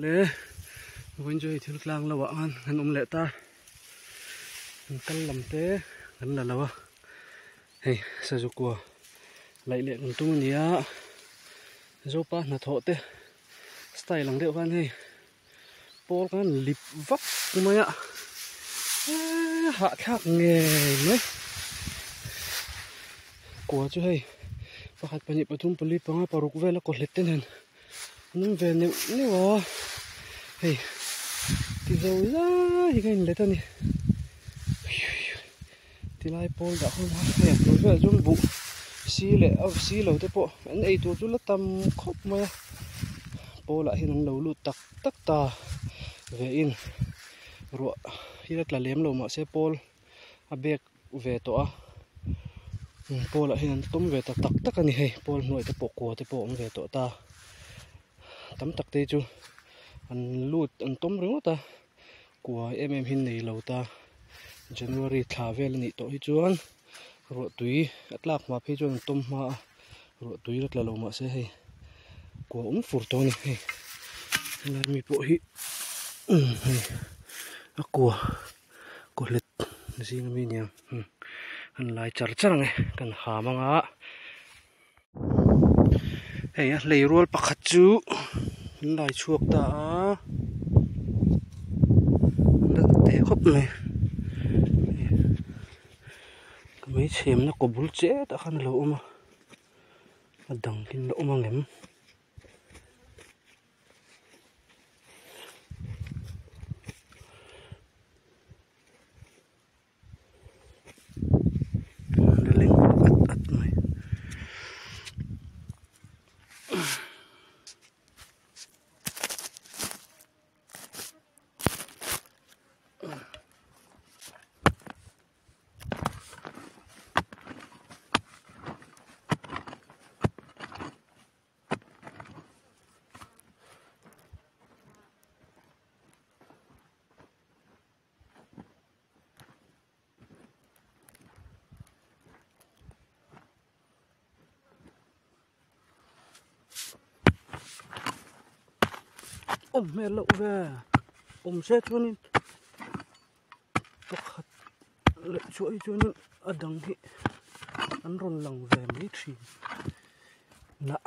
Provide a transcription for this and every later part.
Le vawiin chu hei thil tlang lo ah khan kan awm leh ta kan kal lam te kan la lo a hei sazu kua laih leh kan tum a ni a zopa hnathawh te style ang deuh khan hei pawl khan lip vak mai a eee hahthlak ngei mai kua chu hei pakhat pahnih pathum pali panga paruk vel a kaw hlet te nen an awm ve neuh neuh a hei ti zo zai hi ka inlet a ni tilai pawl dah hun a hei a hnuai velah chuan buh si leh a si lo te pawh an ei tur chu la tam khawp mai a pawlah hian an lo lut tak tak ta ve in ruah hi a tla lem lo mahse pawl a bek ve tawh a pawlah hian an tum ve ta tak tak a ni hei pawl hnuai te pawh kua te pawh a awm ve tawh ta tam tak te chu an lut an tum ringawt a. Kua em em hi nei lo ta. January thla vel a nih tawh hi chuan ruah tui a tlak hma phei chuan an tawm hma a, ruah tui la tla lo mah se hei kua awm fur tawh a ni hei. Helai mi pawh hi hei a kua kaw hlet zing ami nia an lai char char ang e kan ham ang a. Hei a hlei rual pakhat chu an lai chhuak ta a nalh teh khawp mai ka hmeichhemna kaw bul chet ah khan a lo awm a a dang hi an la awm ang em. Awm hmel loh ve awm se chuanin pakhat leh chuah hi chuanin a dang hi an rawn lang ve mai thin nah.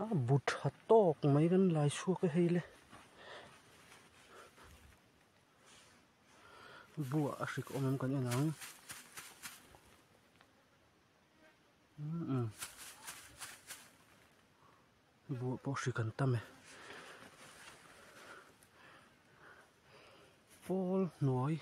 A bu tha tawk mai kan lai chhuak e hei le buah a hrik awm em kan en ang umm buah pawh hrik an tam e pawl hnuai.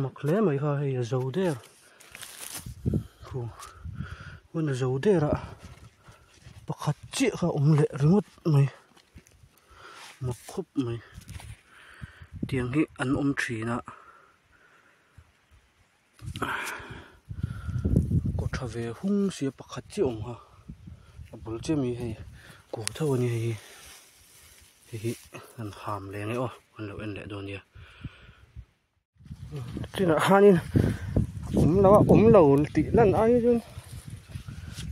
Mak hle mai kha hei a zo der khu hun a zo der a pakhat chiah kha a awm leh ringawt mai mak khawp mai tiang hi an awm thin a. Kaw tha ve hung sia pakhat chiah awm kha a bul chiah ami hei kaw tho a ni hei hi hei hi an ham leh ang e aw an lo en leh dawn nia chinah khanin awm lo a awm lo tih lan ai chuan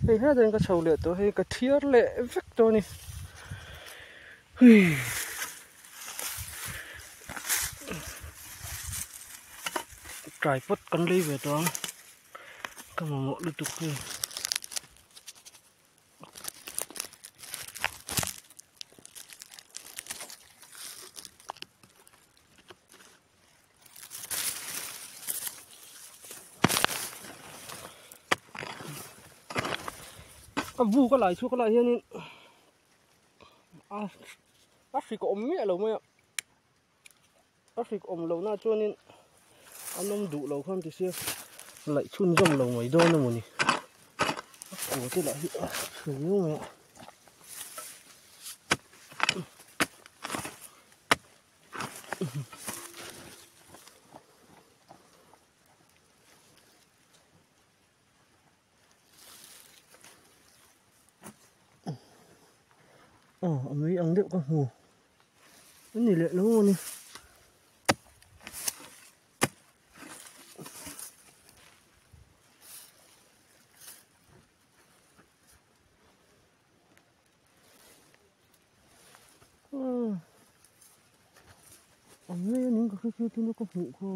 hei helai ah hian ka chho leh tawh hei ka thiar leh vek tawh a ni hui. Tripod kan lei ve tawh ang ka mamawh lutuk hei. A bu ka lai chhuak lai hianin a a hrik a awm miah lo mai a a hrik awm loh na chuanin an awm duh lo khan ti sia laih chhunzawm lo mai dawn a mawni a kua te lah hi a chhe viau mai a. Aw a mei ang deuh ka hmu a ni leh lo a ni. A mei a ning ka hre sia tuna ka hmuh kha.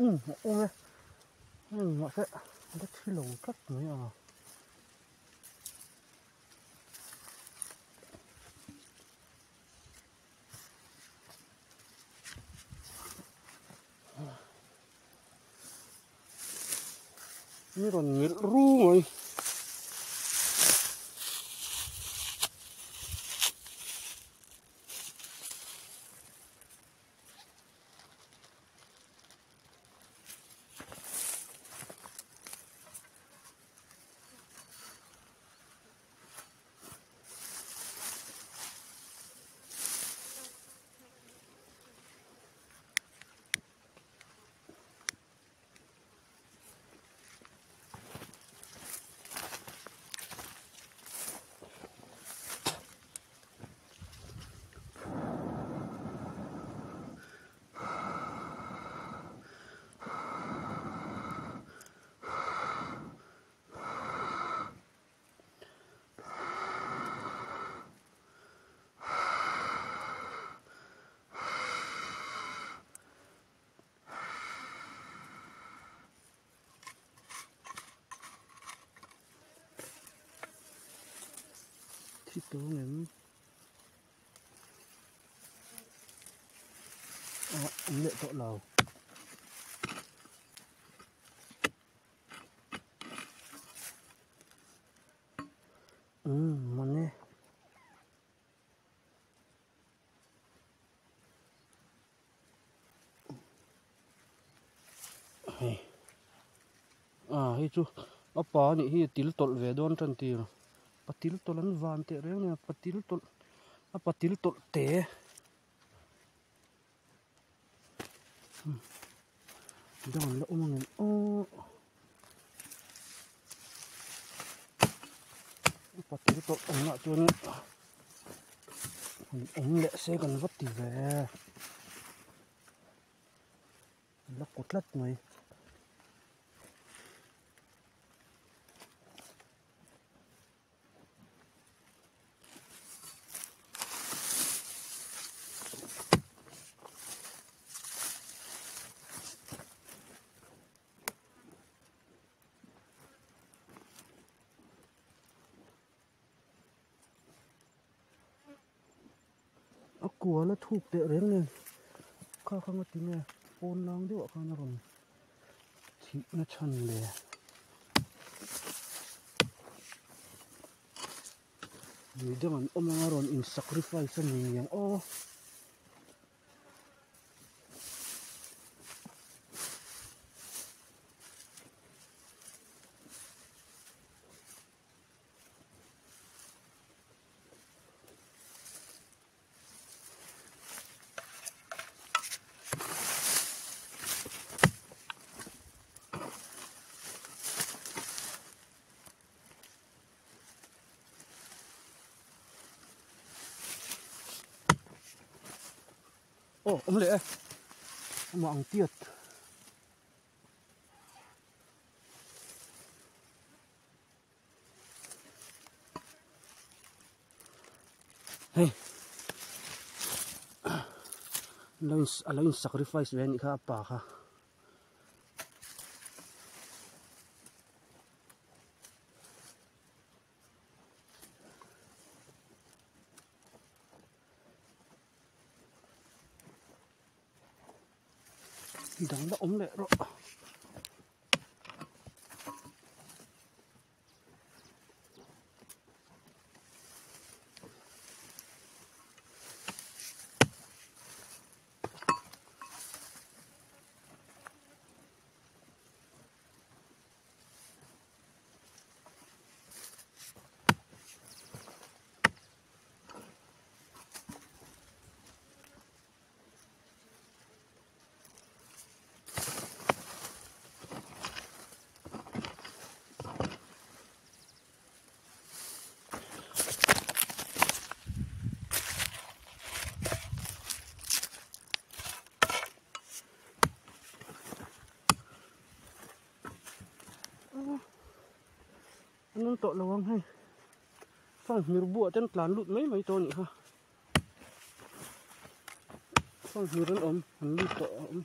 Umm a awm e hei mahse a la thi lo tlat mai a. Ni rawn melh ru mai. Thi tawng em? Ah, an leh tawh lo. Umm man e. Hei ah hei chu a pa anih hi til tawlh ve dawn tan tir patil tawlh an van teh reng nia patil tawlh a patil tawlh te. Dang an la awm ang em aw patil tawlh awm lah chuan han awm leh se kan va ti ve la kaw tlat mai. A kual a thuk teh reng nen kha kha nga tinge pawn lang deuh ah khan a rawn thih na chhan le. Midang an awm anga rawn in sacrifice a ni ang aw. Aw awm leh e amah ang tiat. Hei a lo in sacrifice ve anih kha a pa kha. Dang la awm leh rawh. An awm tawh lo ang hei fanghmir buah te an tlan lut mai mai tawh a nih kha fanghmir an awm an lut tawh a awm.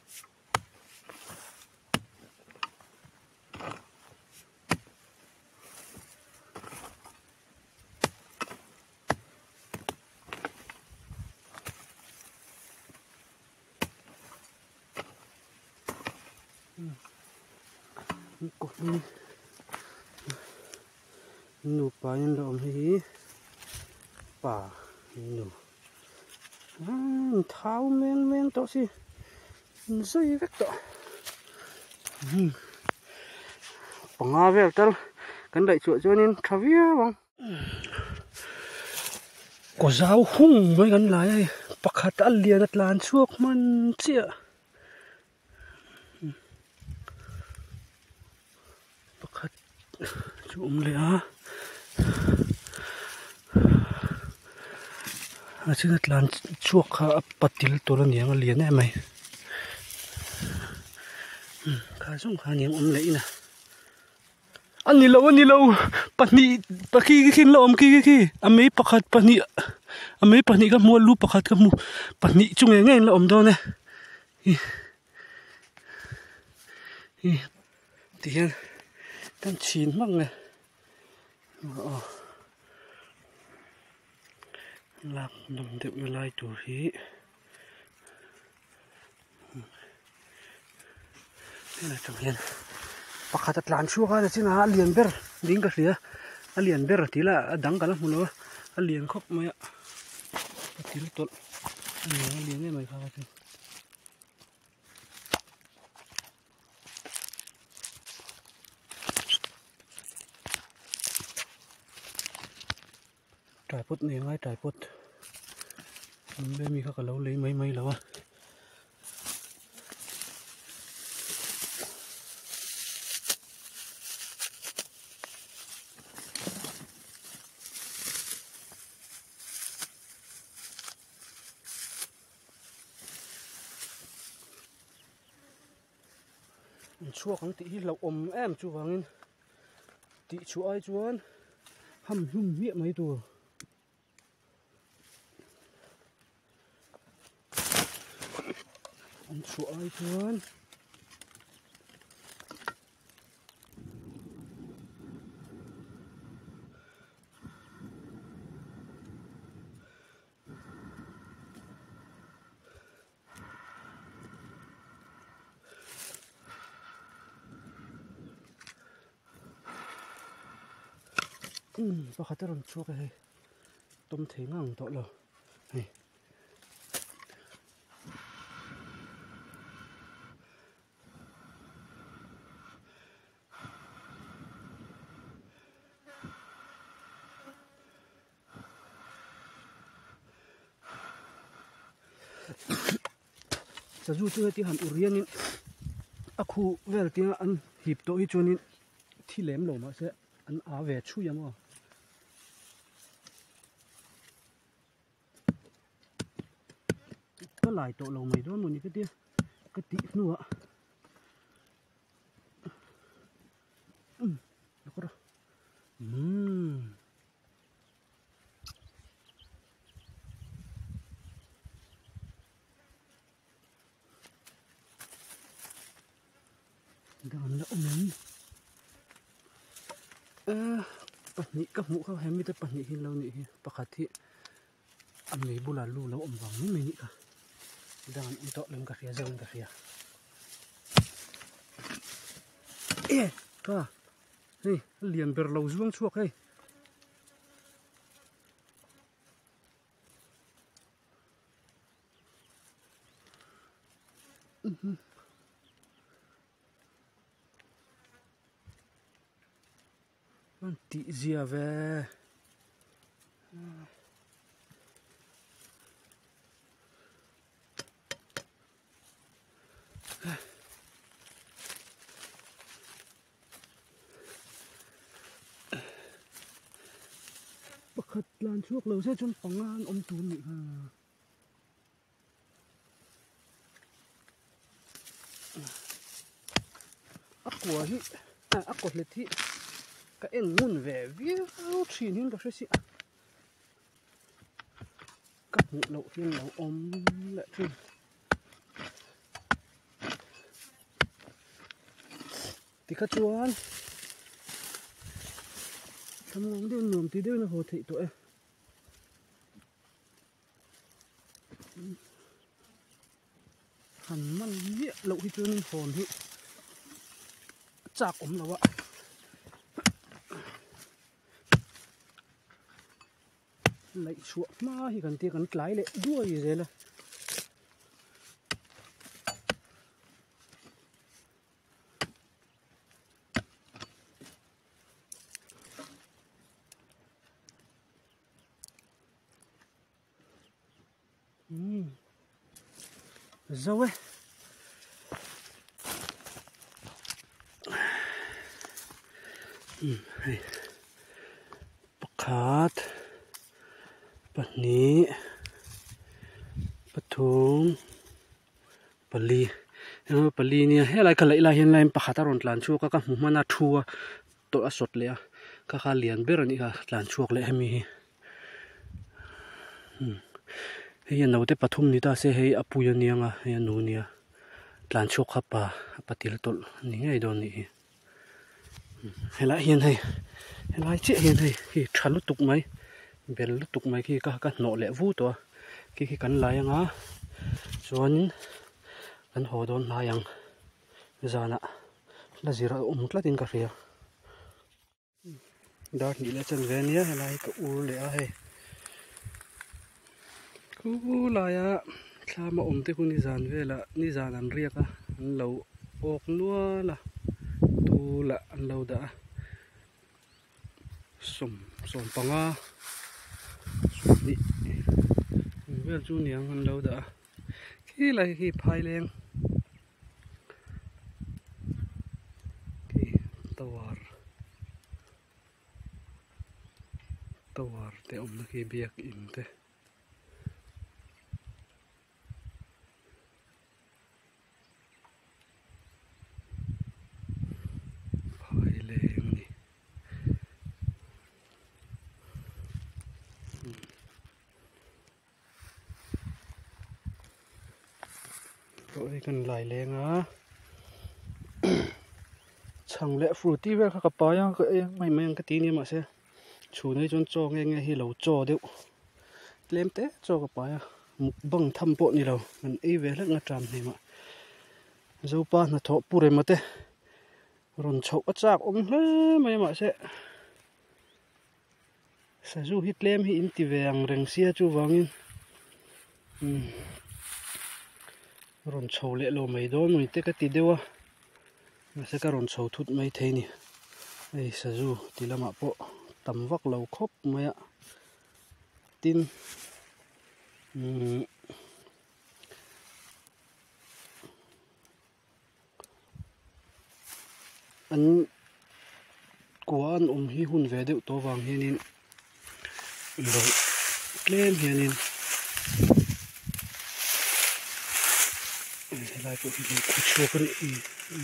Nupa in an awm hei hi pa nu an thau meng meng tawh si an zui vek tawh panga vel tal kan daih chhuah chuanin tha viau ang. Kaw zau hung mai kan lai a hei pakhat a lian a tlan chhuak hman chiah. Pakhat chu awm leh a a china tlan chhuak kha a patil tur a niang a lian em mai kha zawng kha aniang awm leh in a. A ni lo a ni lo pahnih khi khi an la awm khi khi khi a mei pakhat pahnih a mei pahnih ka hmu a lu pakhat ka hmu pahnih chu ngei ngei an la awm dawn e hi hi tihian kan chhin hmak nge aw lak nawm deuh na lai tur hi Helai tang hian pakhat a tlan chhuak a nichinah a lian ber ding ka hria a lian ber tih lah a dang ka la hmu lo a a lian khawp mai a a til tawlh a lian a lian em mai kha chu. Tripod nei ngai tripod an mi kha ka lo lei mai mai lo a. An chhuak ang tih hi hlauhawm em chuvangin tih chhuah ai chuan ham hlum hmiah mai tur. An chhuah ai chuan. Umm pakhat a rawn chhuak a hei tawm thei ngang tawh lo hei. Sazu chu heti han ur hianin a khu vel tia an hip tawh hi chuanin thi lem lo mahse an a ve chhui ang aw. Ka lai tawh lo mai dawn mawni ka tia ka tih hnuah umm umm. Dang an la awm em eh pahnih ka hmuh kha hemi te pahnih hi an lo nih hi pakhat hi a mei bulah lu lo awm vang mai mai nih kha dang an awm tawh lo in ka hria zau in ka hria eh ka hei a lian ber lo zuang chhuak hei. An tih zia ve. Pakhat tlan chhuak lo se chuan panga an awm tur a nih kha. A kua hi a kaw hlet hi ka en ngun ve viau thin hian ka hre si a ka hmuh loh hian lo awm leh thin. Tikha chuan thlamuang deuh nuam ti deuhin a haw theih tawh e. Han man miah loh hi chuanin hawn hi a chak awm lo a. Laih chhuah hma hi kan tia kan tlai leh duai zel a. Umm zo e umm hei pakhat pahnih pathum pali eng pali nia helai ka laih lai hian line pakhat a rawn tlan chhuak a ka hmu hman a thu a tawlh a sawt leh a kha kha lian ber a nih kha tlan chhuak leh hemi hi hei a naute pathum ni ta se hei a pui a niang a hei a nu nia tlan chhuak kha pa a patil tawlh a ni ngei dawn a nih hi helai hian hei helai chiah hian hei khi tha lutuk mai bel lutuk mai khi ka ka hnawh leh vu tawh a khi khi kan lai anga chuanin kan haw dawn hnai ang. Zanah la zir a awm tlat in ka hria. Dar hnih leh chan ve ania helai hi ka ur leh a hei. Khulaia thlam a awm te khu nizan velah nizan an riak a an lo awk nual a tulah an lo dah a sawm sawmpanga sawmhnih vel chu niang an lo dah a khilai khi phaileng. Khi tower tower te awmna khi biakin te phaileng a ni. Tawh hi kan lai leng a chhang leh fruity vel kha ka pai a ka ei mai mai ang ka ti nia mahse chhun hi chuan chaw nge nge hi lo chaw deuh tlem te chaw ka pai a mukbang tham pawh ni lo kan ei ve hlek nga ṭam hnem ah Zopa hnathawh pu rema te rawn chhoh a chak awm hle mai a mahse. Sazu hi tlem hi in ti ve ang reng sia chuvangin umm rawn chho leh lo mai dawn mai te ka ti deuh a mahse ka rawn chho thut mai thei a ni hei sazu ti lamah pawh tam vak lo khawp mai a tin umm. An kua an awm hi hun ve deuh tawh avang hianin lo tlem hianin. Tilai pawh hi lo khaw chhuak a nih hi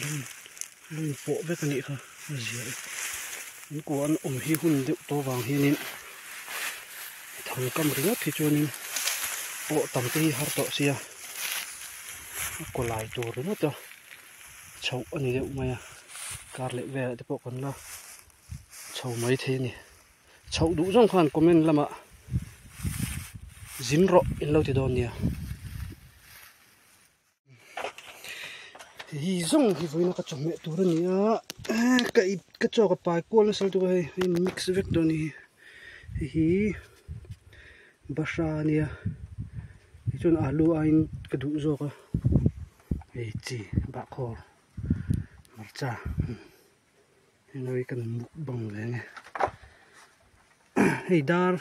lo lo inpawh vek a nih kha a zia e. An kua an awm hi hun deuh tawh vang hianin thangkam ringawt hi chuanin pawh tam te hi har tawh sia a kaw lai tur ringawt a chhoh a ni deuh mai a kar leh velah te pawh kan la chho mai thei a ni. Chhoh duh zawng khan comment lamah zin rawh in lo ti dawn nia. Hei zawng hi vawiina ka chawhmeh tur a ni a ka ka chaw ka pai kual nasa lutuk a hei hei mix vek dawn a ni hei hi bahra a nia tichuan alu aiin ka duh zawk a hei chi bahkhawr hmarcha. Henglo hi kan mukbang ve nge hei dar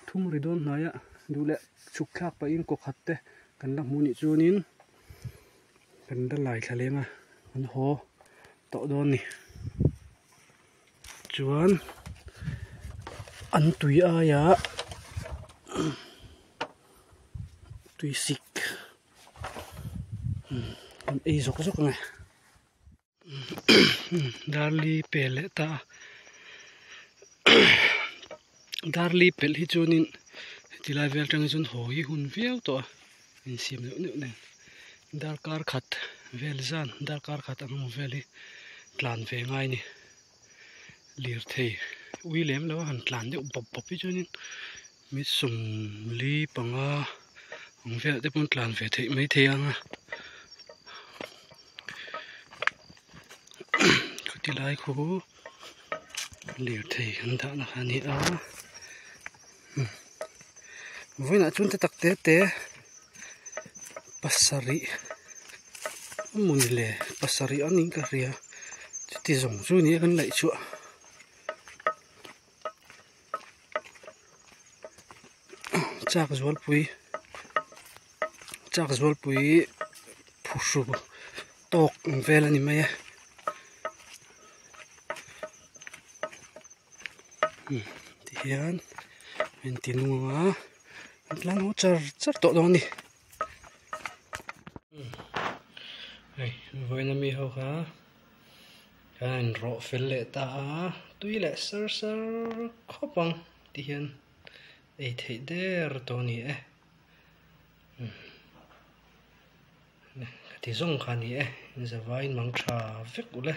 thum ri dawn hnaia duh leh chhuk thlak pahin kaw khat te kan la hmuh nih chuanin kan la lai thla leng a kan haw tawh dawn a ni chuan an tui aia tui sik kan ei zawk zawk ang e. Darli pel leh ta a darli pelh hi chuanin heti lai vel atang hi chuan haw hi hun viau tawh a insiam neuh neuh nen darkar khat vel zan darkar khat ang emaw vel hi tlan ve ngai a ni lirthei ui lem lo a han tlan deuh bawp bawp hi chuanin mi sawmli panga ang velah te pawh an tlan ve theih maithei ang a. Ti lai khu lirthei an dahna kha a ni a vawiinah chuan te tak te te pasarih emaw ni le pasarih a niin ka hria chuti zawng chu nia kan laih chhuah chak zualpui chak zualpui phuhru tawk ang vel a ni mai a tihian a inti nung a an tlan haw char char tawh dawn a ni hei vawiin ami ho kha khan a inrawh fel leh ta a tui leh sar sar khawp ang tihian ei theih der tawh a ni e. Ka ti zawng kha a ni e, in zavaiin mang tha vek ulh e.